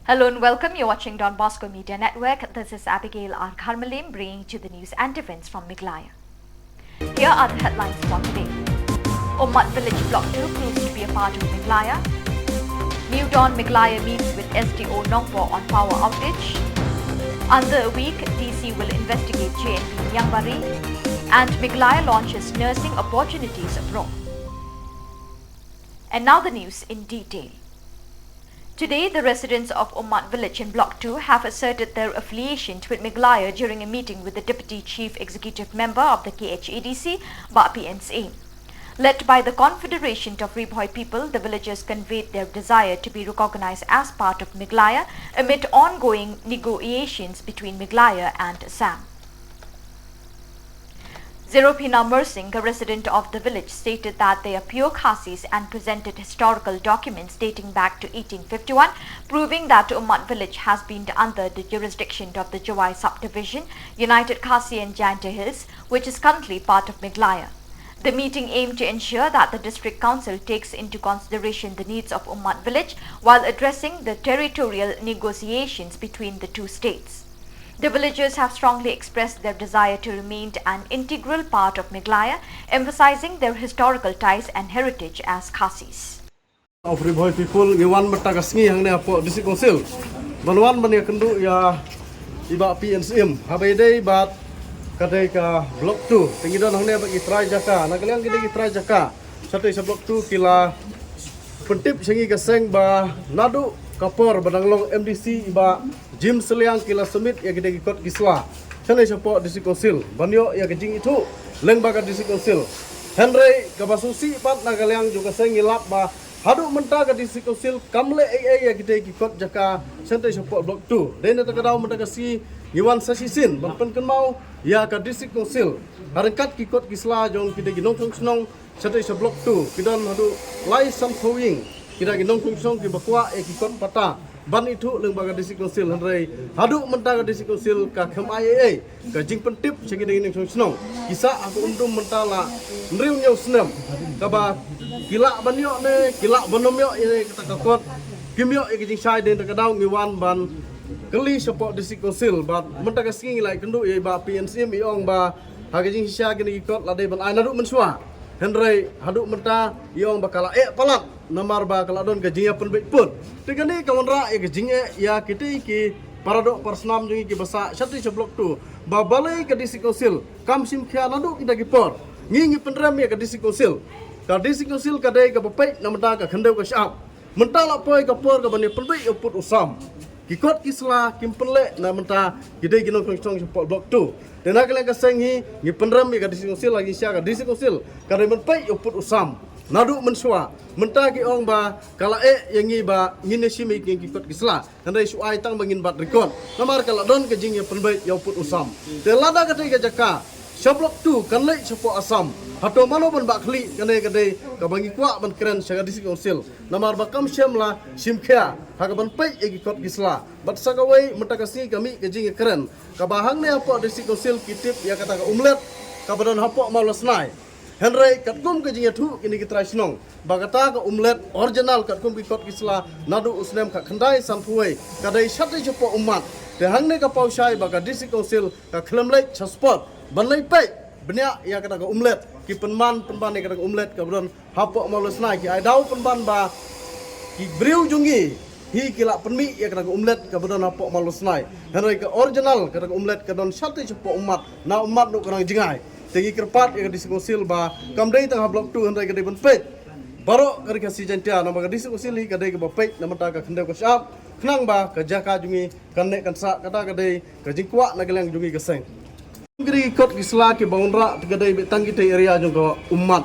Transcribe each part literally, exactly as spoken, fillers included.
Hello and welcome. You're watching Don Bosco Media Network. This is Abigail R Kharmalim bringing to the news and events from Meghalaya. Here are the headlines for today. Ummat Village Block two proves to be a part of Meghalaya. New Dawn Meghalaya meets with S D O Nongpoh on power outage. Under a week, D C will investigate J N P Niangbari. And Meghalaya launches nursing opportunities abroad. And now the news in detail. Today, the residents of Ummat Village in Block two have asserted their affiliation with Meghalaya during a meeting with the Deputy Chief Executive Member of the K H A D C, Bah P N Syiem. Led by the Confederation of Ri Bhoi People, the villagers conveyed their desire to be recognized as part of Meghalaya amid ongoing negotiations between Meghalaya and Assam. Zerophina Mersing, a resident of the village, stated that they are pure Khasis and presented historical documents dating back to eighteen fifty-one, proving that Ummat village has been under the jurisdiction of the Jowai subdivision, United Khasi and Jaintia Hills, which is currently part of Meghalaya. The meeting aimed to ensure that the district council takes into consideration the needs of Ummat village while addressing the territorial negotiations between the two states. The villagers have strongly expressed their desire to remain an integral part of Meghalaya, emphasizing their historical ties and heritage as Khasis. Of Ri Bhoi People, ngi wan mynta ka sngi hangne hapoh District Council ban wan ban ïakynduh ïa i Bah P N Syiem. Haba ïadei bad ka dei ka Block two, te ngi don hangne bad ki trai jaka, na ka liang ki dei ki trai jaka shatei sha Block two ki la pyntip sha ngi ka seng ba naduh ka por ba dang long M D C i Bah Jim Sylliang ki la submit ïa ki dei ki kot ki sla shatei shapoh District Council ban ïoh ïa ka jingithuh lyngba ka District Council. Hynrei kaba sngewsih pat na ka liang jong ka seng ngi lap ba haduh mynta ka District Council kam leh ei ei ïa ki dei ki kot jaka shatei shapoh Block two. Dei na kata ka daw mynta ka sngi ngi wan sa shisien ban pynkynmaw ïa ka District Council ha ryngkat ki kot ki sla jong ki dei ki nongshong shnong shatei sha Block two, ki don haduh lai sanphew ïing ki dei ki nongshong shnong kiba kwah ïa ki kot pata ban ithuh lyngba ka District Council, hynrei haduh mynta ka District Council ka khlem ai ei ei ka jingpyntip sha ki dei ki nongshong shnong. Ki sah ha ka um dum mynta la hynriew hynñiew snem, kaba ki lah ban ïoh ne ki lah ban ym ïoh ïa kata ka kot, kim ïoh ïa ka jingshai. Dei na kata ka daw ngi wan ban kylli shapoh District Council bad mynta ka sngi ngi la ïakynduh ïa i Bah P N Syiem, i ong ba ha ka jingshisha kine ki kot la dei ban ai naduh mynshuwa. Hynrei haduh mynta i ong ba ka la eh palat namar ba ka la don ka jingïapynbeit pud. Te kane ka wanrah ïa ka jingeh ïa kitei ki paradoh parasnam jong ngi kiba sah shatei sha Block two ba balei ka District Council kam shim khia naduh kita ki por. Ngi ngi pynrem ïa ka District Council. Ka District Council ka dei kaba peit na mynta ka khyndew ka shyiap. Mynta la poi ka por kaban ïapynbeit ïa u pud u sam. Ki kot ki sla kim pynleh na mynta ki dei ki nongshong shnong shapoh Block two. Te na ka liang ka seng hi ngi pynrem ïa ka District Council, ha ka jingshisha ka District Council ka dei ban peit ïa u pud u sam naduh mynshuwa. Mynta ki ong ba ka la eh ïa ngi ba ngin ïashim ïa ki kot ki sla. Hynrei shu ai tang ba ngin bat record namar ka la don ka jingïapynbeit ïa u pud u sam. Te lada katei ka jaka sha Block two kan leit shapoh Assam, hato mano ban bah khlieh? Kane ka dei kaba ngi kwah ban kren sha ka District Council. Namar ba kam shym la shim khia ha kaban peit ïa ki kot ki sla. Bad sa kawei mynta ka sngi ka mih ka jingïakren kaba hangne hapoh District Council ki tip ïa kata ka umlet kaba don hapoh Mawlasnai. Hynrei katkum ka jingïathuh kine ki trai shnong ba kata ka umlet original katkum ki kot ki sla naduh u snem khatkhyndai sanphew wei ka dei shatei shapoh Ummat. Te hangne ka paw shai ba ka District Council ka khlem leit sha spot ban leit peit bniah ïa kata ka umlet. Ki pynban pynban ïa kata ka umlet kaba don hapoh Mawlasnai, ki ai daw pynban ba ki briew jong ngi hi ki la pynmih ïa kata ka umlet kaba don hapoh Mawlasnai. Hynrei ka original kata ka umlet ka don shatei shapoh Ummat, na Ummat Nohkrang Jngai. Te ngi kyrpad ïa ka District Council ba kam dei tang ha Block two hynrei ka dei ban peit baroh ka Ri Khasi Jaiñtia, namar ka District Council hi ka dei kaba peit na mynta ka khyndew ka shyiap khnang ba ka jaka jong ngi kan neh kan sah. Kata ka dei ka jingkwah na ka liang jong ngi ka seng. Ki dei ki kot ki sla kiba wanrah te ka dei beit tang kitei area jong ka Ummat,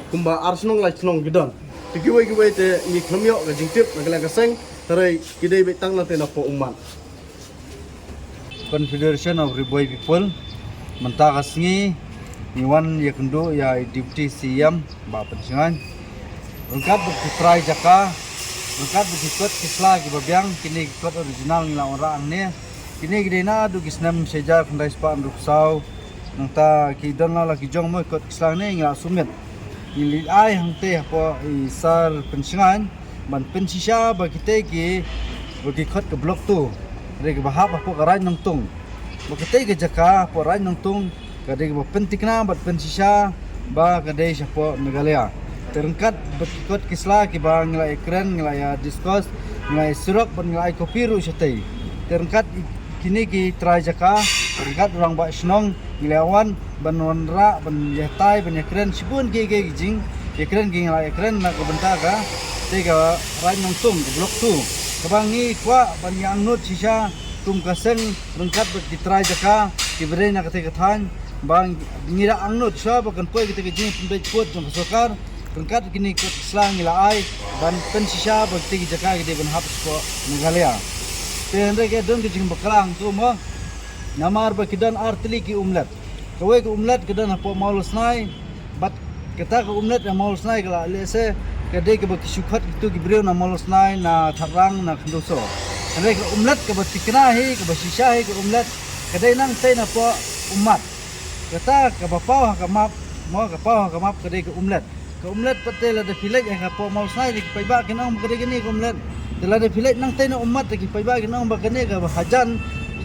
kumba ar shnong lai shnong ki don. Te kiwei kiwei te ngi khlem ïoh ka jingtip na ka liang ka seng, hynrei ki dei beit tang na te napoh Ummat. Confederation of Ri Bhoi People, mynta ka sngi ngi wan ïakynduh ïa i Deputy C E M Bah Pynshngaiñ ryngkat bad ki trai jaka, ryngkat bad ki kot ki sla kiba biang. Kine ki kot original ngi la wanrah hangne. Kine ki dei naduh ki snem shi hajar khyndai spah hynriewphew saw. Nangta ki don la la ki jong mo ki kot ki sla hangne ngi la submit. Ngi leit ai hangtei hapoh i Sir Pynshngaiñ ban pynshisha ba kitei ki ba ki khot ka Block two, ka dei kaba hap hapoh ka Raid Nongtung. Ba katei ka jaka hapoh Raid Nongtung ka dei kaba pynthikna bad pynshisha ba ka dei shapoh Meghalaya. Te ryngkat bad ki kot ki sla kiba ngi la ïakren, ngi la ïa discuss, ngi la ïa surok bad ngi la ai copy ruh shatei. Te ryngkat i-, kine ki trai jaka, ryngkat rangbah shnong, ngi la wan ban wanrah, ban ïatai, ban ïakren shibun ki, ki, ki jing ïakren ki ngi la ïakren na ka bynta ka, te ka Raid Nongtung, ka Block two. Kaba ngi kwah ban ïa angnud shisha kum ka seng ryngkat bad ki trai jaka kiba dei na katei ka thaiñ, ba ngi da angnud shisha ba kan poi katei ka jingpynbeit pud jong ka sorkar, ryngkat kine ki kot ki sla ngi la ai ban pynshisha ba katei ki jaka ki dei ban hap shapoh Meghalaya. Te hynrei ka don ka jingbakla hangto mo, namar ba ki don ar tylli ki umlet. Kawei ka umlet ka don hapoh Mawlasnai, bad kata ka umlet na Mawlasnai ka la lehse ka dei kaba ki shu khot kito ki briew na Mawlasnai, na Thadrang, na Khyndaw Sor. Hynrei ka umlet kaba thikna hi, kaba shisha hi ka umlet, ka dei nangtei napoh Ummat. Kata kaba paw ha ka map, mo, ka paw ha ka map ka dei ka umlet. Ka umlet pat te lada phi leit ha ka pok Mawlasnai te ki paidbah kin ong ba ka dei kane ka umlet. Te lada phi leit nangtei na Ummat te ki paidbah kin ong ba kane ka hajan,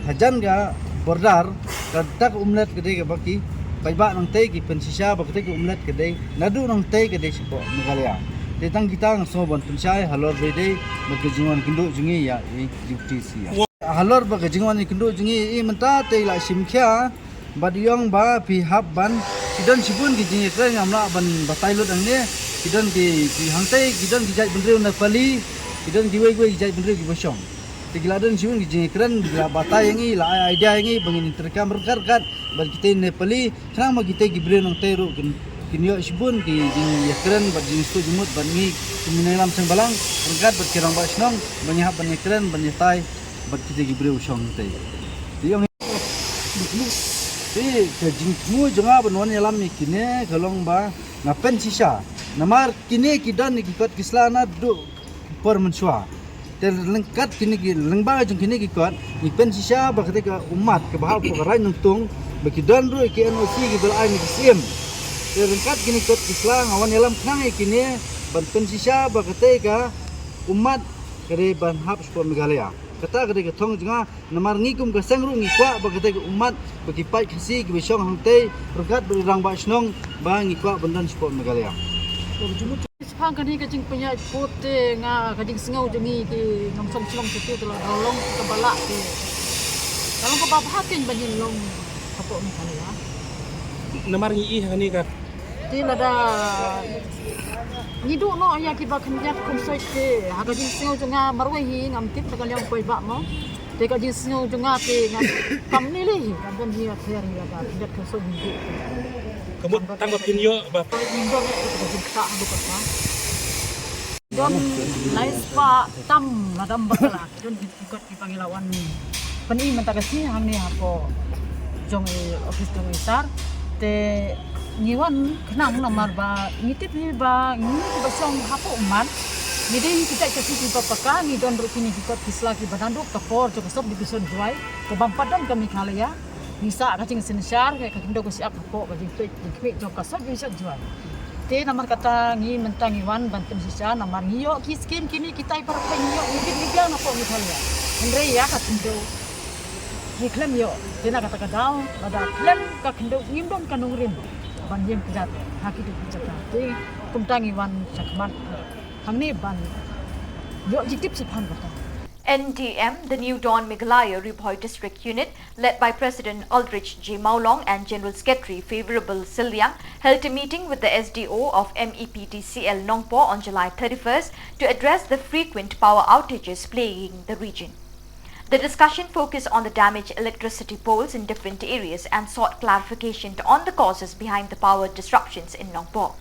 hajan ka border, kata ka umlet ka dei kaba ki paidbah nangtei ki pynshisha ba katei ka umlet ka dei naduh nangtei ka dei shapoh Meghalaya. Te tang kita nga sngew ban pynshai halor ba dei bad ka jingwan kynduh jong ngi ïa i U T C ïa. Halor ba ka jingwan kynduh jong ngi i mynta te i la shim khia. Bad i ong ba phi hap ban, ki don shibun ki jingïakren, ngam lah ban batai lut hangne. Ki don ki, ki hangtei, ki don ki jaitbynriew Nepali, ki don kiwei kiwei ki jaitbynriew kiba shong. Te ki la don shibun ki jingïakren, ki la batai ïa ngi, la ai idea ïa ngi ba ngin treikam ryngkat ryngkat bad kitei Nepali, khnang ba kitei ki briew nangtei ruh kin, kin ïoh shibun ki jingïakren bad jingsngewthuh jingmut bad ngi ki nongïalam seng bhalang ryngkat bad ki rangbah shnong ba ngi hap ban ïakren ban ïatai bad kitei ki briew shong hangtei. Te ïong Te ka jingthmu jong nga ban wan ïalam ïa kine ka long ba nga pynshisha. Namar kine ki don ki kot ki sla naduh por mynshuwa. Te ryngkat kine ki, lyngba jong kine ki kot ngi pynshisha ba katei ka Ummat kaba hap ka Raid Nongtung ba ki don ruh ki N O C kiba la ai na ki siem. Te ryngkat kine kot ki sla nga wan ïalam khnang ïa kine ban pynshisha ba katei ka Ummat ka dei ban hap shapoh Meghalaya. Kata ka dei ka thong jong nga. Namar ngi kum ka seng ruh ngi kwah ba katei ka Ummat ba ki paid Khasi kiba shong hangtei ryngkat bad ki rangbah shnong ba ngi kwah ban don shapoh Meghalaya. Shaphang kane ka jingpynïaid pud te nga ka jingsngew jong ngi ki nongshong shnong shatei te la ka long kaba lah te ka long kaba bha keiñ ba ngin long hapoh Meghalaya. Namar ngi i ha kane ka Te lada ngi duh noh ïa kiba khyndiat khynsoit te ha ka jingsngew jong nga marwei hi ngam tip da ka liang poi ba mo. Te ka jingsngew jong nga te nga kam ni lei hi kam don hi ather hi lada khyndiat khynsoit hi. Ka mut tang ba phin ïoh ba Ngim don ïa ka jingktah ha ka kata. Don lai spah tam lada ym bakla don hi. Ki kot kiba ngi la wan pyni mynta ka sngi hangne hapoh jong i office jong i sir. Te ngi wan khnang namar ba ngi tip hi ba ngi kiba shong hapoh Ummat ngi dei ki jait Khasi kiba paka, ngi don ruh kine ki kot ki sla kiba dang duk ka por jong ka sub division Jowai kaba ym pat don ka Meghalaya. Ngi sah ka jingsynshar ka khyndew ka shyiap hapoh ka jingpeit jingkhmih jong ka sub division Jowai. Te namar kata ngi mynta ngi wan ban pynshisha namar ngi ïoh ki skim kine kitai para peit ngi ïoh ngi bit ngi biang napoh Meghalaya. Hynrei ïa ka khyndew ngi khlem ïoh. Te na kata ka daw lada khlem ka khyndew ngim don ka nongrim ban ïeng kjat ha kito ki jaka. Te kumta ngi wan shakhmat hangne ban ïoh jingtip shaphang kata. N D M, the New Dawn Meghalaya Ri Bhoi District Unit, led by President Aldrich J Mawlong and General Secretary Favourable Silliang, held a meeting with the S D O of M E P D C L Nongpoh on July thirty-first to address the frequent power outages plaguing the region. The discussion focused on the damaged electricity poles in different areas and sought clarification on the causes behind the power disruptions in Nongpoh.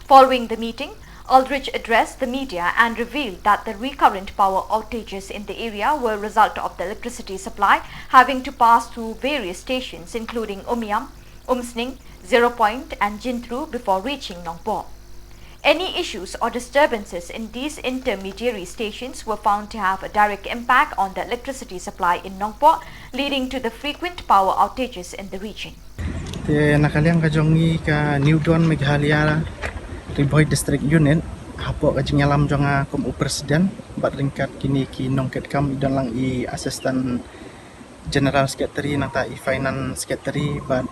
Following the meeting, Aldrich addressed the media and revealed that the recurrent power outages in the area were a result of the electricity supply having to pass through various stations including Umiam, Umsning, Zero Point and Jintru before reaching Nongpoh. Any issues or disturbances in these intermediary stations were found to have a direct impact on the electricity supply in Nongpoh, leading to the frequent power outages in the region. Te na ka liang ka jong ngi ka New Dawn Meghalaya Ri Bhoi District Unit, Hapoh ka jingïalam jong nga kum u president, bad ryngkat kine ki nongkitkam, i don lang i assistant general secretary, nangta i finance secretary, bad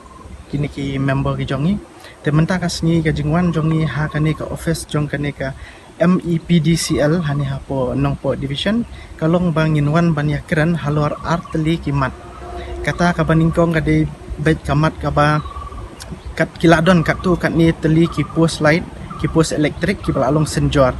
kine ki member ki jong ngi. Te mynta ka sngi ka jingwan jong ngi ha kane ka office jong kane ka M E P D C L hangne hapoh Nongpoh Division, ka long ba ngin wan ban ïakren halor ar tylli ki mat. Kata kaba nyngkong ka dei beit ka mat kaba kat ki la don katto katne tylli ki post light, ki post electric kiba la long synjor.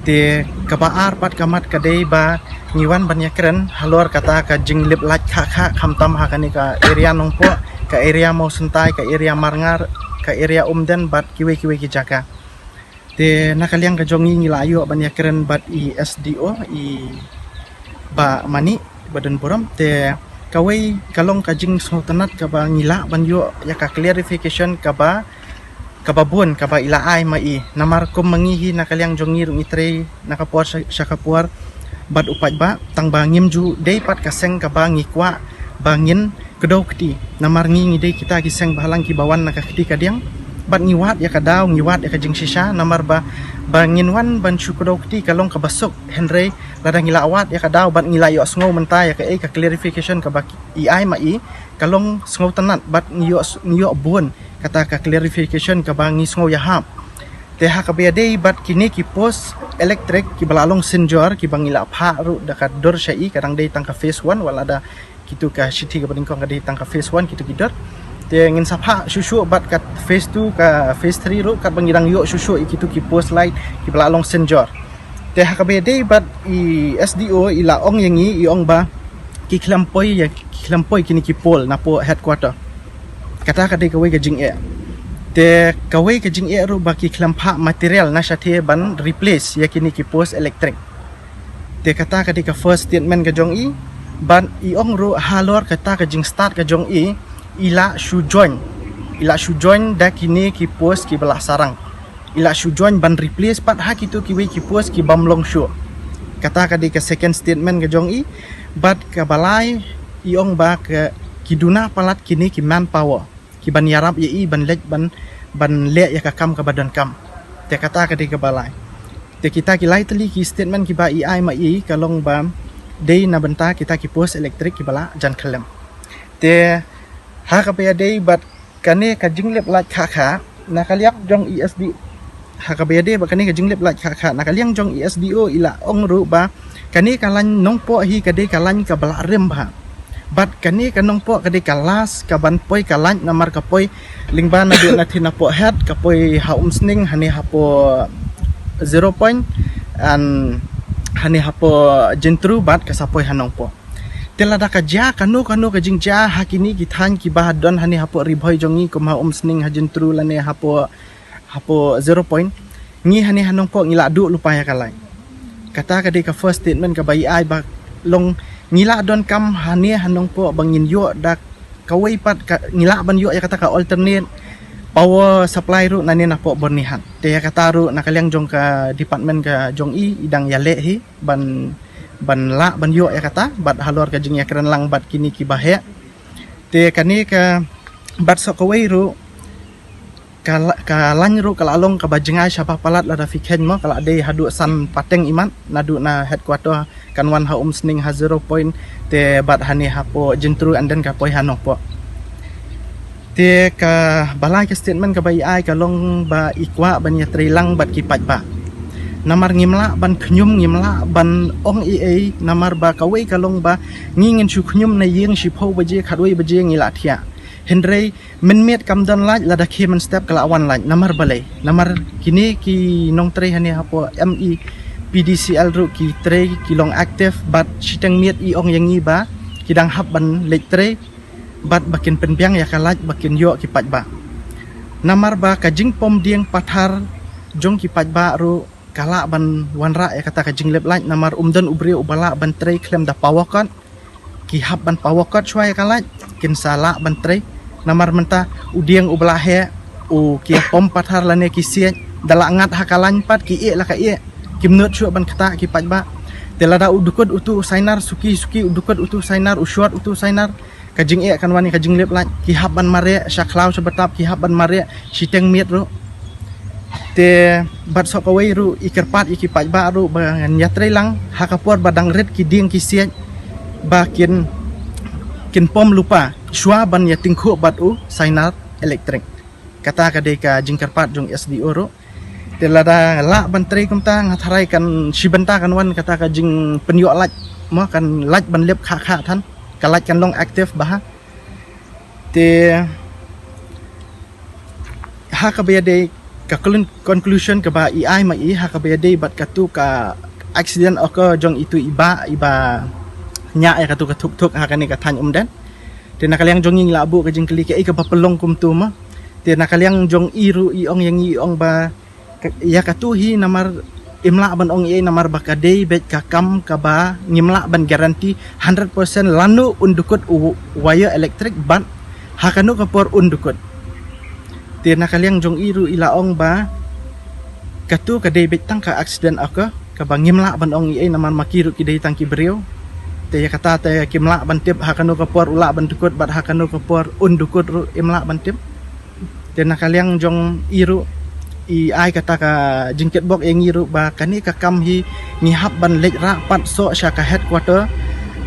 Te kaba ar pat ka mat ka dei ba ngi wan ban ïakren halor kata ka jinglip light khah khah, khamtam ha kane ka area Nongpoh, ka area Mawsyntai, ka area Marngar, ka area Umden bad kiwei kiwei ki jaka. Te na ka liang ka jong ngi, ngi la ïoh ban ïakren bad i S D O, i Bah Mani, ba don burom. Te kawei ka long ka jingsngewtynnat kaba ngi lah ban ïoh ïa ka clarification kaba, kaba bun kaba i la ai ma i. Namar kum ma ngi hi na ka liang jong ngi ruh ngi trei na ka por sha, sha ka por bad u paidbah, tang ba ngim ju dei pat ka seng kaba ngi kwah ba ngin kdew kti. Namar ngi ngi dei kita ki seng bahalang kiba wan na ka kti kadiang. Bad ngi wad ïa ka daw, ngi wad ïa ka jingshisha, namar ba, ba ngin wan ban shu kdew kti ka long kaba suk, hynrei lada ngi la wad ïa ka daw bad ngi la ïohsngew mynta ïa kaei ka clarification kaba i ai ma i, ka long sngewtynnat bad ngi ïoh, ngi ïoh bun kata ka clarification kaba ngi sngew ïahap. Te ha kaba ïadei bad kine ki post electric kiba la long synjor, kiba ngi la phah ruh da ka dur sha i, ka dang dei tang ka phase one, wat la da kitu ka shithi kaba nyngkong ka dei tang ka phase one kitu ki dur. Te ngin sa phah shuh shuh bad ka phase two, ka phase three ruh, katba ngi dang ïoh shuh shuh ïa kitu ki post light kiba la long synjor. Te ha kaba ïadei bad i S D O, i la ong ïa ngi, i ong ba ki khlem poi ïa, ki khlem poi kine ki pole napoh headquarter. Kata ka dei kawei ka jingeh. Te kawei ka jingeh ruh ba ki khlem phah material na shatei ban replace ïa kine ki post electric. Te kata ka dei ka first statement ka jong i. Bad i ong ruh halor kata ka jingstad ka jong i, i la shu join, i la shu join da kine ki post kiba la sarang. I la shu join ban replace pat ha kitu kiwei ki post ki bym long shuh. Kata ka dei ka second statement ka jong i. Bad kaba lai, i ong ba ka, ki duna palat kine ki manpower kiban ïarap ïa i ban leit ban, ban leh ïa ka kam kaba donkam. Te kata ka dei kaba lai. Te kita ki lai tylli ki statement kiba i ai ma i ka long ba dei na bynta kita ki post electric kiba la jan khlem. Te ha kaba ïadei bad kane ka jinglip light khah khah, na ka liang jong i S D O, ha kaba ïadei bad kane ka jinglip light khah khah, na ka liang jong i S D O, i la ong ruh ba kane ka lain Nongpoh hi ka dei ka lain kaba la rim bha. Bad kane ka Nongpoh ka dei ka last kaban poi ka light, namar ka poi lyngba naduh na Thinapoh Head, ka poi ha Umsning, hangne hapoh Zero Point, and hangne hapoh Jyntru, bad ka sa poi ha Nongpoh. Te lada ka jia kano kano ka jingjia ha kine ki thaiñ kiba don hangne hapoh Ri Bhoi jong ngi, kum ha Umsning, ha Jyntru, lane hapoh, hapoh Zero Point, ngi hangne ha Nongpoh ngi la duh lypa ïa ka light. Kata ka dei ka first statement kaba i ai ba long ngi la donkam hangne ha Nongpoh ba ngin ïoh da kawei pat ka, ngi lah ban ïoh ïa kata ka alternate power supply ruh nangne napoh Byrnihat. Te ïa kata ruh na ka liang jong ka department ka jong i, i dang ïaleh hi ban, ban lah ban ïoh ïa kata, bad halor ka jingïakren lang bad kine kiba heh. Te kane ka, bad sa kawei ruh, ka la, ka lain ruh ka la long kaba jngai shabar palat, lada phi kheiñ mo, ka la dei haduh san pateng imat naduh na headquarter kan wan ha Umsning, ha Zero Point, te bad hangne hapoh Jyntru, and then ka poi ha Nongpoh. Te kaba lai ka statement kaba i ai ka long ba i kwah ban ïatrei lang bad ki paidbah. Namar ngim lah ban khñium, ngim lah ban ong ei ei, namar ba kawei ka long ba ngi ngin shu khñium na ïing shiphew baje, khatwei baje ngi la thiah. Hynrei mynmiet kam don light, lada khie mynstep ka la wan light. Namar balei? Namar kine ki nongtrei hangne hapoh M E P D C L ruh ki trei, ki long active, bad shiteng miet i ong ïa ngi ba ki dang hap ban leit trei, bad ba kin pynbiang ïa ka light ba kin ïoh ki paidbah. Namar ba ka jingpom dieng pathar jong ki paidbah ruh ka lah ban wanrah ïa kata ka jinglip light, namar um don u briew uba lah ban trei khlem da power cut. Ki hap ban power cut shuwa ïa ka light, kin sa lah ban trei. Namar mynta u dieng uba la heh, u ki ïa pom pathar lane ki siej, da la ngat ha ka lain pat ki ïeh la ka ïeh. Kim nud shuh ban ktah ki paidbah. Te lada u dukut utu u sainar, suki suki u dukut utu u sainar, u short utu u sainar, ka jingeh kan wan ïa ka jinglip light. Ki hap ban mareh sha khlaw sha btap, ki hap ban mareh shiteng miet ruh. Te bad sa kawei ruh i kyrpad ïa ki paidbah ruh ba ngan ïatrei lang ha ka por ba dang rit ki dieng ki siej ba kin kin pom lypa shuwa ban ïa tyngkhuh bad u sainar elektrik. Kata ka dei ka jingkyrpad jong S D O ruh. Te lada lah ban trei kumta nga tharai kan shi bynta kan wan kata ka jingpynïoh light mo, kan light ban lip kha kha than, ka light kan long active bha. Te ha kaba ïadei ka conclusion kaba i ai ma i ha kaba ïadei bad katu ka accident occur jong itu i bah iba ñiah ïa katu ka thuk thuk ha kane ka thaiñ Umden. Te na ka liang jong ngi la buh ka jingkylli kaei kaba pynlong kumtu ma. Te na ka liang jong i ruh i ong ïa ngi, i ong ba ïa katu hi namar im lah ban ong ei namar ba ka dei beit ka kam kaba ngim lah ban guarantee hundred percent lano un dukut u wire elektrik bad ha kano ka por un dukut. Te na ka liang jong i ruh i la ong ba katu ka dei beit tang ka accident occur kaba ngim lah ban ong ei namar ma ki ruh ki dei tang ki briew. Te ïa kata te kim lah ban tip ha kano ka por u lah ban dukut bad ha kano ka por un dukut ruh im lah ban tip. Te na ka liang jong i ruh i ai kata ka jingkitbok ïa ngi ruh ba kane ka kam hi ngi hap ban leit rah pat soh sha ka headquarter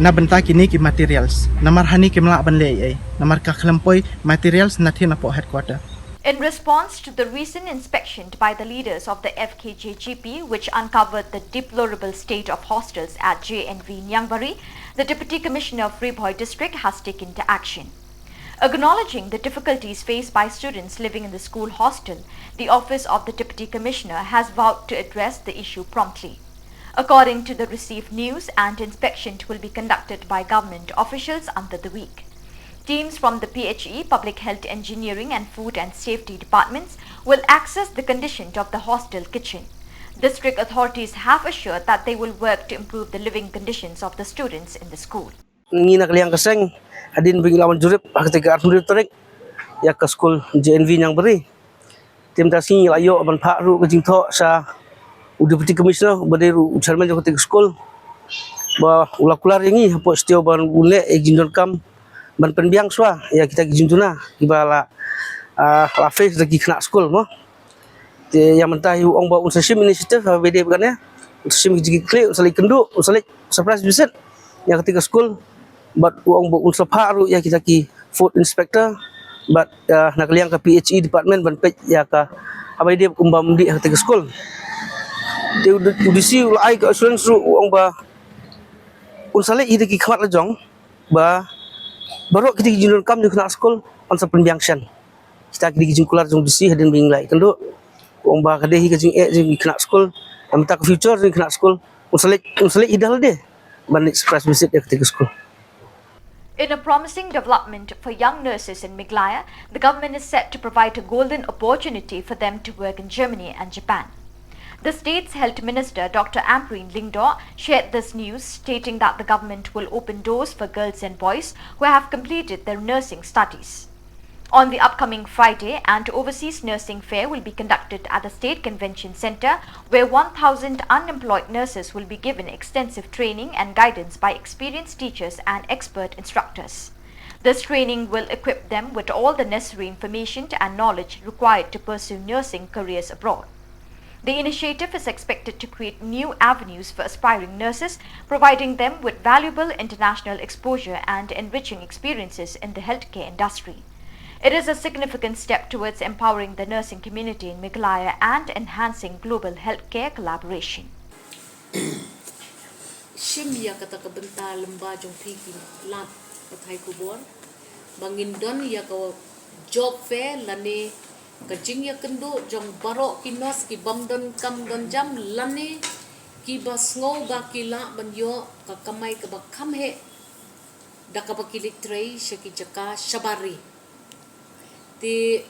na bynta kine ki materials. Namar hani kim lah ban leh ei namar ka khlem poi materials na thie na poh headquarter. In response to the recent inspection by the leaders of the F K J G P, which uncovered the deplorable state of hostels at J N V Niangbari, the Deputy Commissioner of Ri Bhoi District has taken to action. Acknowledging the difficulties faced by students living in the school hostel, the Office of the Deputy Commissioner has vowed to address the issue promptly. According to the received news, an inspection will be conducted by government officials under the week. Teams from the P H E, Public Health Engineering and Food and Safety Departments will assess the condition of the hostel kitchen. District authorities have assured that they will work to improve the living conditions of the students in the school. Ngi na ka liang ka seng hadien ba ngi la wan jurip ha kata ka arphew tarik ïa ka skul J N V Niangbari. Te mynta sngi la ïoh ban phah ruh ka jingthoh sha u Deputy Commissioner ba dei ruh u chairman jong kata ka skul ba u la kular ïa ngi hapoh shatei ban u leh ïa ka jingdonkam ban pynbiang shuwa ïa kita ki jingduna kiba la, ah, la face da ki khynnah skul mo. Te ïa mynta hi u ong ba un sa shim initiative ha ba dei ba kane, un sa shim ki jingkitkhlieh, un sa leit kynduh, un sa leit surprise visit ïa kata ka skul. Bad u ong ba un sa phah ruh ïa kita ki food inspector bad, ah, na ka liang ka P H E department ban peit ïa ka ha ba dei kumba ym dih ha kata ka skul. Te u D-, u D C u la ai ka assurance ruh u ong ba un sa leit hi da ki khmat la jong ba baroh kita ki jingdonkam jong khynnah skul un sa pynbiang shen. Kita ki dei ki jingkular jong u D C hadien ba ngi la ïakynduh. U ong ba ka dei hi ka jingeh jong ki khynnah skul. Namar ka future jong ki khynnah skul un sa leit, un sa leit hi da lade ban leit surprise visit ïa kata ka skul. In a promising development for young nurses in Meghalaya, the government is set to provide a golden opportunity for them to work in Germany and Japan. The state's Health Minister, Doctor Ampareen Lyngdoh, shared this news, stating that the government will open doors for girls and boys who have completed their nursing studies. On the upcoming Friday, an overseas nursing fair will be conducted at the State Convention Centre, where one thousand unemployed nurses will be given extensive training and guidance by experienced teachers and expert instructors. This training will equip them with all the necessary information and knowledge required to pursue nursing careers abroad. The initiative is expected to create new avenues for aspiring nurses, providing them with valuable international exposure and enriching experiences in the healthcare industry. It is a significant step towards empowering the nursing community in Meghalaya and enhancing global healthcare collaboration. Shim ïa kata ka bynta lyngba jong phi ki lad pathai khubor ba ngin don ïa ka job fair lane ka jingïakynduh jong baroh ki nurse ki bym don kam don jam lane kiba sngew ba ki lah ban ïoh ka kamai kaba kham heh da kaba ki leit trei sha ki jaka shabar ri. Te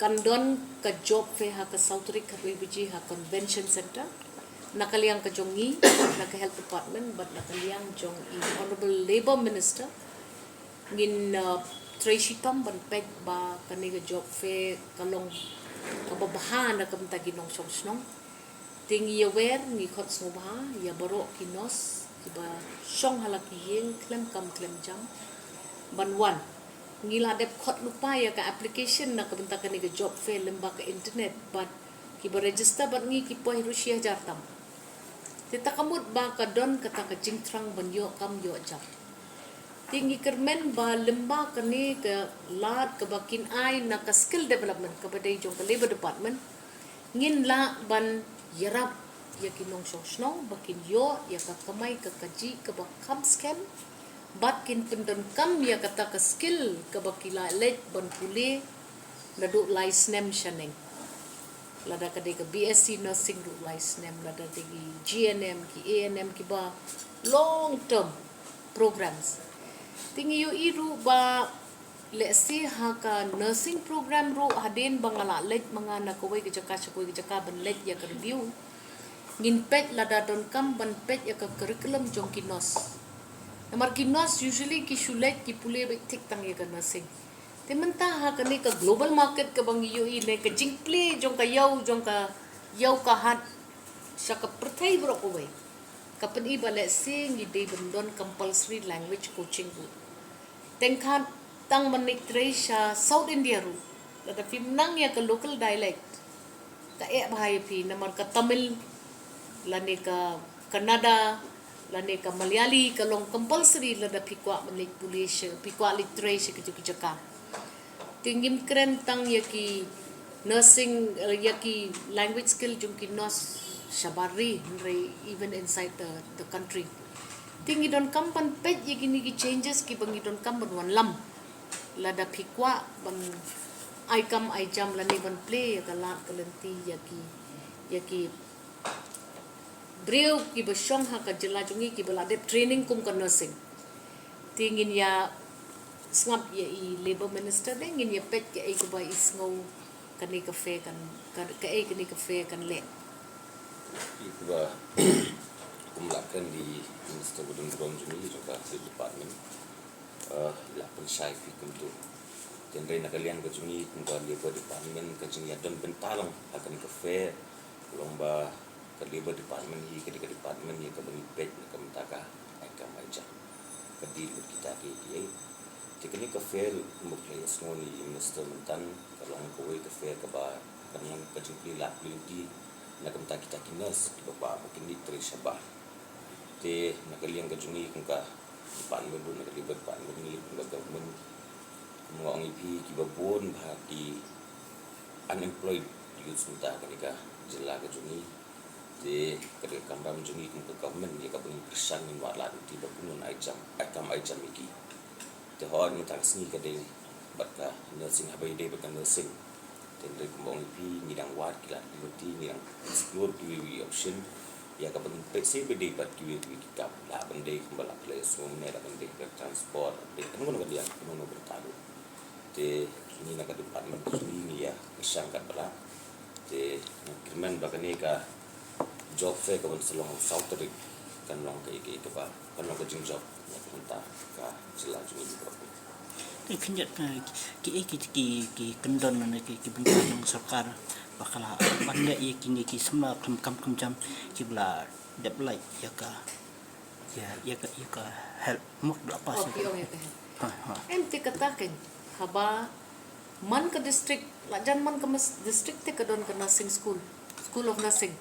kan don ka job fair ha ka saw tarik khatwei baje ha Convention Centre. Na ka liang ka jong ngi, na ka Health Department bad na ka liang jong i Honourable Labour Minister, ngin, uh, trei shitom ban peit ba kane ka job fair ka long kaba bha na ka bynta ki nongshong shnong. Te ngi ïawer, ngi khot sngewbha ïa baroh ki nurse kiba shong ha la ki ïing khlem kam khlem jam ban wan. Ngi la dep khot lypa ïa ka application na ka bynta kane ka job fair lyngba ka internet, bad Kiba register bad ngi ki poi haduh shi hajar tam. Te ta ka mut ba ka don kata ka jingthrang ban ïoh kam ïoh jam. Te ngi kyrmen ba lyngba kane ka lad kaba kin ai na ka skill development kaba dei jong ka Labour Department, ngin lah ban ïarap ïa ki nongshong shnong ba kin ïoh ïa ka kamai ka kajih kaba kham skhem, bad kin pyndonkam ïa kata ka skill kaba ki la leit ban pule naduh lai snem shaneng. Lada ka dei ka B S C nursing ruh lai snem, lada dei ki G N M, ki A N M, kiba long term programs. Te ngi ïohi ruh ba lehse ha ka nursing program ruh, hadien ba nga la leit ma nga na kawei ka jaka sha kawei ka jaka ban leit ïa ka review, ngin peit lada donkam ban peit ïa ka curriculum jong ki nurse. Namar ki nurse usually ki shu leit ki pule beit tik tang ïa ka nursing. Te mynta ha kane ka global market kaba ngi ïohi ne ka jingplie jong ka ïew jong ka ïew ka hat sha ka pyrthei baroh kawei, ka pyni ba lehse ngi dei ban don compulsory language coaching ruh. Teng khat tang ban leit trei sha South India ruh, lada phim nang ïa ka local dialect, ka eh bha ïa phi, namar ka Tamil lane ka Kannada lane ka Malayali ka long compulsory lada phi kwah ban leit pule sha, phi kwah leit trei sha kito ki jaka. Te ngim kren tang ïa ki nursing, eh, ïa ki language skill jong ki nurse shabar ri, hynrei even inside the, the country. Te ngi donkam ban peit ïa kine ki changes kiba ngi donkam ban wanlam lada phi kwah ban ai kam ai jam lane ban plie ïa ka lad ka lynti ïa ki, ïa ki briew kiba shong ha ka jylla jong ngi kiba la dep training kum ka nursing. Te ngin ïa sngap ïa i Labour Minister de, ngin ïa peit kaei kaba i sngew kane ka fair kan, ka, kaei kane ka fair kan leh. Ïa kaba kum la kren di Minister ba don burom jong ngi jong ka State Department, eh, la pynshai phi kumto. Hynrei na ka liang ka jong ngi kum ka Labour Department, ka jingïadon bynta long ha kane ka fair long ba ka Labour Department hi ka dei ka department ïa kaba ngi peit na ka bynta ka ai kam ai jam. Ka deal bad kita kiei kiei. Te kane ka fair, kumba la ïasngew na i Minister mynta, ka long kawei ka fair kaba kan long ka jingplie lad plie lynti na ka bynta kita ki nurse kiba kwah ba kin leit trei shabar. Te na ka liang ka jong ngi kum ka department ruh, na ka Labour Department, ngi kum ka government, kum nga ong ïa phi, kiba bun bha ki unemployed youths mynta ha kane ka jylla ka jong ngi. Te ka dei ka kamram jong ngi kum ka government ïa kaba ngin pyrshang, ngin wad lad lynti ba kumno ngin ai jam, ai kam ai jam ïa ki. Te hooid mynta ka sngi ka dei bad ka nursing, haba ïadei bad ka nursing. Te hynrei kumba ong ïa phi, ngi dang wad ki lad ki lynti, ngi dang explore kiwei kiwei option ïa kaba ngin peit seh ba dei bad kiwei kiwei ki kam, lah ban dei kumba la phi la ïasngew mynne, lah ban dei ka transport, lah ban dei kano kano ka liang, kano kano ka bynta ruh. Te ngi na ka department ka jong ngi, ngi ïa pyrshang katba lah. Te nga kyrmen ba kane ka job fair ka ban sa long ha u saw tarik kan long kaei kaei kaba kan long ka jingjop na ka bynta ka jylla jong ngi baroh. Te phin ïa, eh, kiei ki, ki, ki kyndon ne ki, ki bynta jong sorkar ba ka la ban leh ïa kine ki samla kam kam kam jam kiba la dep lait ïa ka, ïa, ïa ka, ïa ka HELP, mut ba la pass. Oh, ïa ka, phi ong ïa ka HELP. Ha, ha. Em, te kata kein, haba man ka district, la jan man ka mas-, district te ka don ka nursing school, School of Nursing.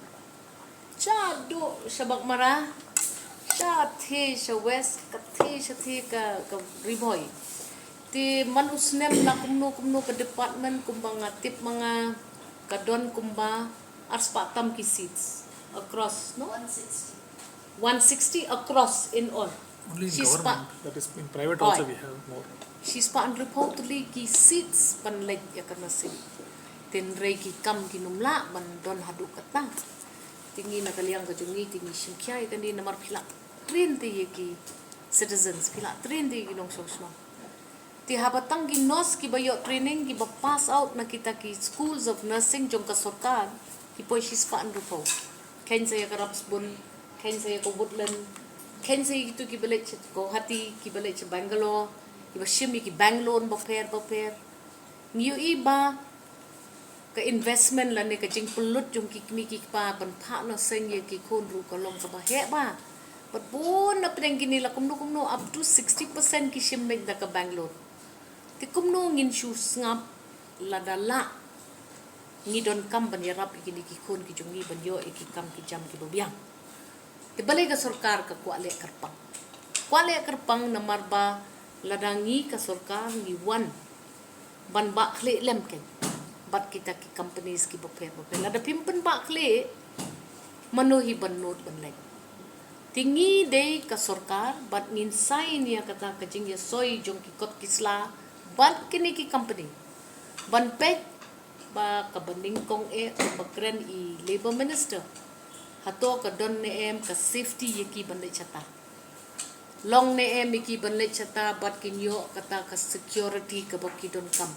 Shaduh sha Baghmara, shathie sha West, kathie shathie ka, ka Ri Bhoi. Te man u snem la kumno kumno ka department, kumba nga tip ma nga ka don kumba arspah tam ki seats across, no? One sixty. One sixty across in all. Only in government, that is, in private also we have more. Shispah hynriewphew tylli ki seats ban leit ïa ka nursing. Te hynrei ki kam kim lah ban don haduh katta. Te ngi na ka liang ka jong ngi te ngi shim khia ïa kane namar phi la train te ïa ki citizens, phi la train te ïa ki nongshong shnong. Te haba tang ki nurse kiba ïoh training, kiba pass out na kita ki schools of nursing jong ka sorkar, ki poi shispah hynriewphew. Kheiñ sa ïa ka Rabsbun, kheiñ sa ïa ka Woodland, kheiñ sa ïa kito kiba leit sha Guwahati, kiba leit sha Bangalore, kiba shim ïa ki bank loan bapher bapher. Ngi ïohi ba ka investment lane ka jingpynlut jong ki kmie ki kpa ban phah nursing ïa ki khun ruh ka long kaba heh bha. Bad bun na pdeng kine la kumno kumno up to sixty percent ki shim beit da ka bank loan. Te kumno ngin shu sngap lada lah Ngi donkam ban ïarap ïa kine ki khun ki jong ngi ban ïoh ïa ki kam ki jam kiba biang. Te balei ka sorkar ka kwah leh kyrpang? Kwah leh kyrpang namar ba lada ngi ka sorkar ngi wan ban bah khlieh lem kein bad kita ki companies kiba pher ba pher. Lada phim pynbah khlieh, mano hi ban nud ban leit? Te ngi dei ka sorkar bad ngin sign ïa kata ka jingïasoi jong ki kot ki sla bad kine ki company ban peit ba kaba nyngkong eh, ba kren i Labour Minister, hato ka don ne em ka safety ïa ki ban leit shata? Long ne em ïa ki ban leit shata bad kin ïoh kata ka security kaba ki donkam?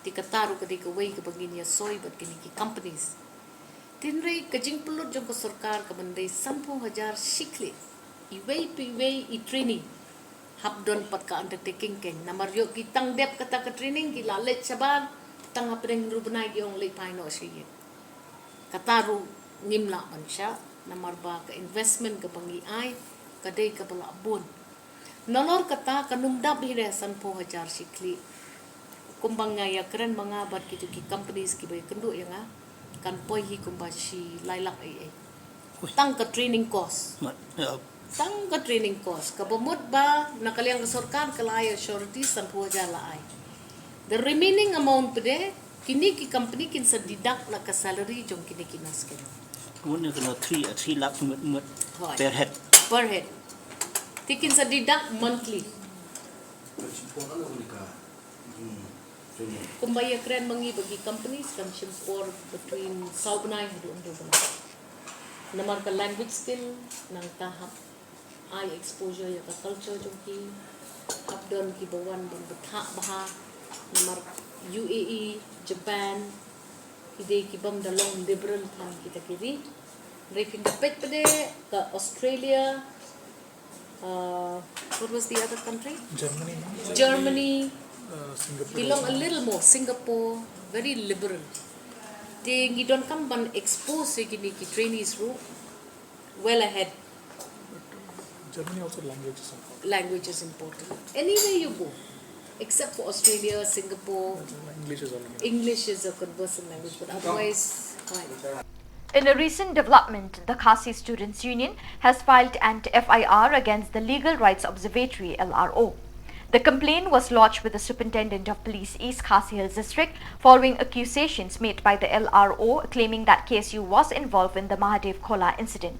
Te kata ruh ka dei kawei kaba ngin ïasoi bad kine ki companies. Te hynrei ka jingpynlut jong ka sorkar ka ban dei sanphew hajar shi khlieh iwei pa iwei i trainee. Hap don pat ka undertaking kein, namar ïoh ki tang dep kata ka training ki la leit shabar, tang hapdeng hynriew bnai ki ong leit phai noh sha ïing. Kata ruh ngim lah ban shah, namar ba ka investment kaba ngi ai ka dei kaba la bun. Nalor kata kan ym dap hi re sanphew hajar shi khlieh. Kumba nga ïakren ma nga bad kito ki companies kiba ïakynduh ïa nga, kan poi hi kumba shi lai lak ei ei. Tang ka training course. Tang ka training course. Kaba mut ba na ka liang ka sorkar ka la ai surety sanphew hajar la ai. The remaining amount pat de, kine ki company kin sa deduct na ka salary jong kine ki nurse kein. Mut ne kano three, uh, three lakh mut, mut per head. Per head. Te kin sa deduct monthly. Kumba ïakren ma ngi ba ki companies kan shim por between saw bnai haduh hynriew bnai. Namar ka language skill nangta hap ai exposure ïa ka culture jong ki. Hap don kiba wan ban bthah bha namar U A E, Japan, ki dei kibym da long liberal than kita ki ri. Hynrei phin da peit pat de ka Australia, uh, what was the other country? Germany, no? Germany. Uh, Singapore. Ki long a little more, Singapore, very liberal. Te ngi donkam ban expose ïa kine ki trainees ruh well ahead. Germany also language is important. Language is important. Anywhere you go, except for Australia, Singapore, English is all. English is a conversant language, but otherwise, fine. In a recent development, the Khasi Students Union has filed an F I R against the Legal Rights Observatory, L R O. The complaint was lodged with the Superintendent of Police, East Khasi Hills District, following accusations made by the L R O claiming that K S U was involved in the Mahadev Khola incident.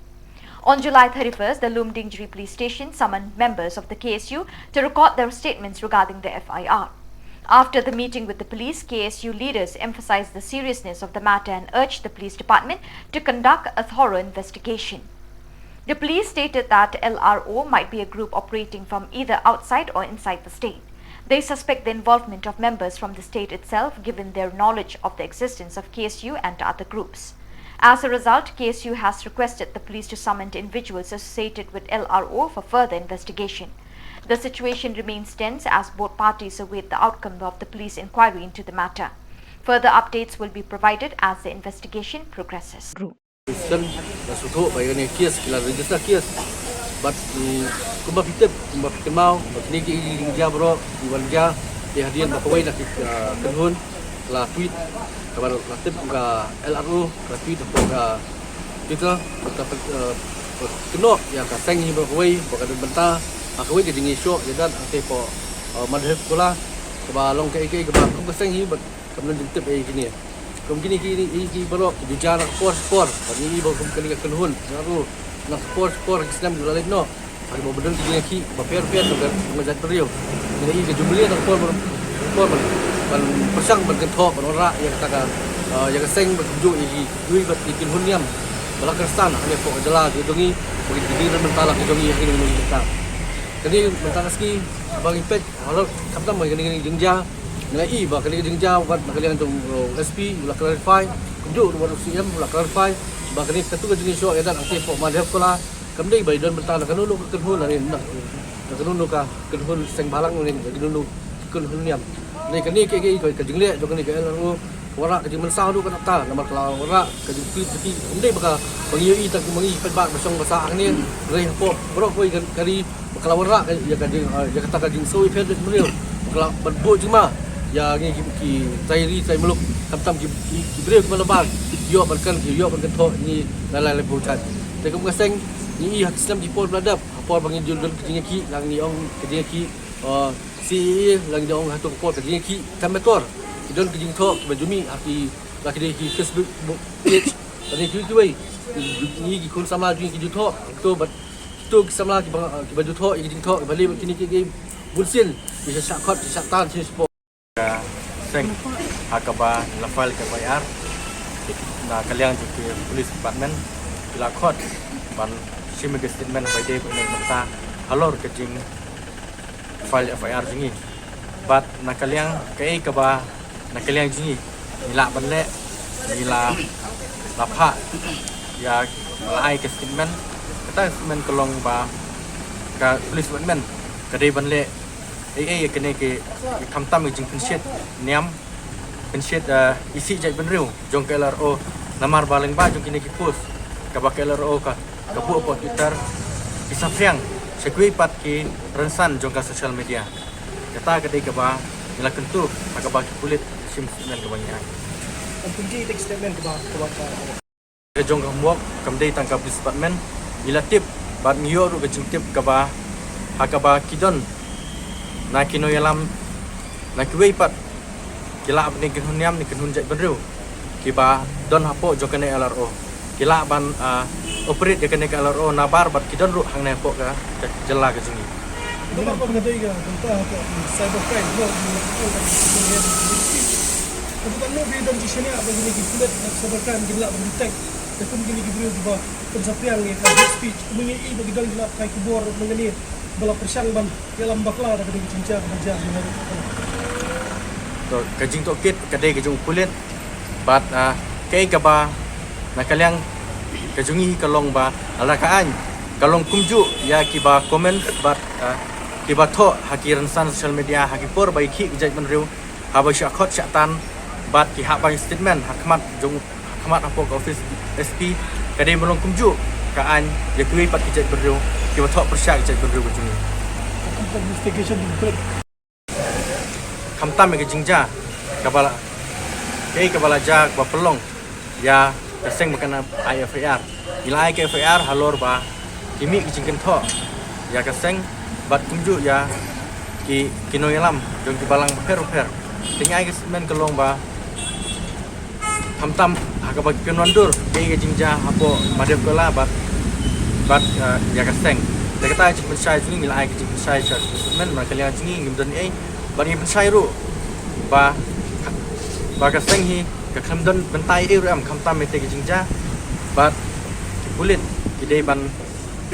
On July thirty-first, the Lumdiengjri Police Station summoned members of the K S U to record their statements regarding the F I R. After the meeting with the police, K S U leaders emphasized the seriousness of the matter and urged the police department to conduct a thorough investigation. The police stated that L R O might be a group operating from either outside or inside the state. They suspect the involvement of members from the state itself, given their knowledge of the existence of K S U and other groups. As a result, K S U has requested the police to summon individuals associated with L R O for further investigation. The situation remains tense as both parties await the outcome of the police inquiry into the matter. Further updates will be provided as the investigation progresses. Shen, la shu thoh ba ïa kane case, ki la register case. Bad, mm, kumba phi tip, kumba phi kynmaw, ba kine ki jingja baroh ki wan jia, ki hadien ba kawei na ki, ah, kynhun la tweet, kaba la tip ka L R O, ka tweet hapoh ka Twitter, ka, ah, kynnoh ïa ka seng hi ba kawei ba ka don bynta ha kawei ka jingïashoh ïadat hangtei hapoh, ah, Mahadev Khola, kaba long kaei kaei kaba kum ka seng hi ba kam don jingtip ïa kine. Kum kine ki, ki, ki baroh ki ju jia na ka por por. Ba ngi i ba kum kane ka kynhun, nga ruh na ka por por ki snem ju la leit noh. Haba ba don ki jingïakhih ba pher pher jong ka, jong ka jaitbynriew. Ngi i ka ju mlien na ka por por, por ban, ban pyrshang ban kynthoh ban wanrah ïa kata ka, ah, ïa ka seng ban kumjuh ïa ki, kiwei pat ki kynhun niam ba la kyrshan hangne hapoh ka jylla jong ngi, ba ki dei na ka bynta la ka jong ngi, ha kane ka bynta. Kane mynta ka sngi ba ngi peit halor khamtam ba kane ka jingjia. Ngi la i ba kane ka jingjia wat na ka liang jong, uh, S P u la clarify, kumjuh ruh wat u C M u la clarify ba kane katu ka jingïashoh ïadat hangtei hapoh Mahadev Khola kam dei ba i don bynta na kano kano ka kynhun lane na, na kano kano ka kynhun seng bhalang lane na kano kano ka kynhun niam. Lane kane ka, ka, ka, ka jingleh jong kane ka L R O ka wanrah ka jingmynsaw haduh katta katta namar ka la wanrah ka jingtweet ka, kam dei ba ka, ba ngi ïohi tang ba ngi paidbah ba shong ba sah hangne, hynrei hapoh baroh kawei ka, ka ri ba ka la wanrah ka, ïa ka jing, ah, ïa kata ka jingsngew ïapher beit briew. Ba ka la ban buh jingma, Ïa ngi ki, ki trai ri trai muluk, khamtam ki, ki, ki briew ki mala bar, ïoh ban kan, ki ïoh ban kynthoh ïa ngi la lai lai phew jait. Te kum ka seng ngi i ha ki snem ki por ba la dep, ha por ba ngi ju don ka jingïakhih, la ngi ong ka jingïakhih, uh, C A A, la ngi ong hato ka por ka jingïakhih, tam ba kor ki don ka jingthoh kiba ju mih ha ki, la ki dei ki Facebook page, la dei ki kiwei, ngi ki khun samla ju ngi ki ju thoh, to ba to ki samla kiba, kiba ju thoh ïa ki jingthoh kiba leh bad kine ki, ki bunsien, ki shah khot, ki shah tan, ki shah Ka seng ha kaba la file ka F I R na ka liang jong ki police department, ki la khot ban shim ka statement ba ïadei bad ka bynta halor ka jing file F I R jong ngi. Bad na ka liang kaei kaba na ka liang jong ngi ngi lah ban leh, ngi la, la phah ïa, la ai ka statement. Kata ka statement ka long ba ka police department ka dei ban leh ei ei ïa kane ka, khamtam ka jingpynshit niam, pynshit, eh, isih jaitbynriew jong ka L R O, namar ba lyngba jong kine ki post kaba ka L R O ka, ka buh hapoh Twitter, ki saphriang sha kiwei pat ki rynsan jong ka social media. Kata ka dei kaba ngi la kyntu ha kaba ki pulit shim statement kaba ngi ai. Kan pynji tek statement kaba, kaba, kaba. Ka jong ka homework kam dei tang ka police department, ngi la tip bad ngi ïoh ruh ka jingtip kaba ha kaba ki don na ki nongïalam na kiwei pat ki lah ban kynhun niam ne kynhun jaitbynriew kiba don hapoh jong kane L R O. Ki lah ban, ah, operate ïa kane ka L R O nabar bad ki don ruh hangne hapoh ka, ka jylla ka jong ngi. Namar ba ka dei ka bynta hapoh cyber crime, no, ngi la kyntu ka jingïakhih. Ka bynta no ba don jingshaniah ba kine ki pulit na cyber crime kin lah ban detect. Te kum kine ki briew kiba pynsaphriang ïa ka hate speech, kumne ngi i ba ki don ki la kai khubor mynne ba la pyrshang ban ïalam bakla da ka dei ka jingjia kaba jia mynne. To ka jingtohkit ka dei ka jong u pulit bad, ah, kaei kaba na ka liang ka jong ngi ka long ba lada ka aiñ ka long kumjuh ïa kiba comment bad, ah, kiba thoh ha ki rynsan social media ha ki por ba ïakhih ki jaitbynriew, haba shah khot shah tan bad ki hap ban statement ha khmat jong, ha khmat hapoh ka office S P, ka dei ban long kumjuh ka aiñ ïa kiwei pat ki jaitbynriew kiba thoh pyrshah ki jaitbynriew ka jong ngi. Investigation. Khamtam ïa ka jingjia kaba la, kaei kaba la jia kaba pynlong ïa ka seng ba kan ai F I R. Ngi la ai ka F I R halor ba ki mih ki jingkynthoh ïa ka seng bad kumjuh ïa ki, ki nongïalam jong ki balang bapher bapher. Te ngi ai ka statement ka long ba khamtam ha kaba ki pynwandur ïa ka jingjia hapoh Mawdew Köla bad, bad, eh, ïa ka seng. Te kata ka jingpynshai jong ngi, ngi la ai ka jingpynshai sha statement, na ka liang jong ngi ngim don ei. Bad ngi pynshai ruh ba, ba ka seng hi ka khlem don bynta ei ruh em khamtam ïa te ka jingjia. Bad ki pulit ki dei ban,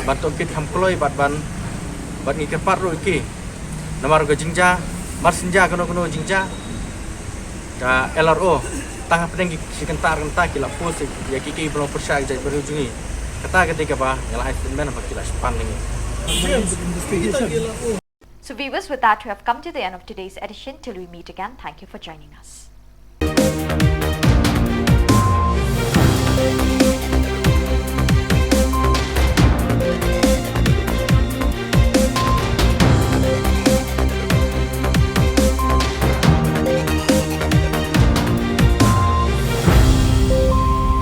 ban tohkit kham kloi bad ban, bad ngi kyrpad ruh ïa ki. Namar ka jingjia, mar shen jia kano kano jingjia, ka L R O tang hapdeng ki shi kynta ar kynta ki la post ïa ki, ki ba long pyrshah ïa ki jaitbynriew jong ngi. Kata ka dei kaba ngi la ai statement ba ki la shim pan ngi. So viewers, with that, we have come to the end of today's edition. Till we meet again, thank you for joining us.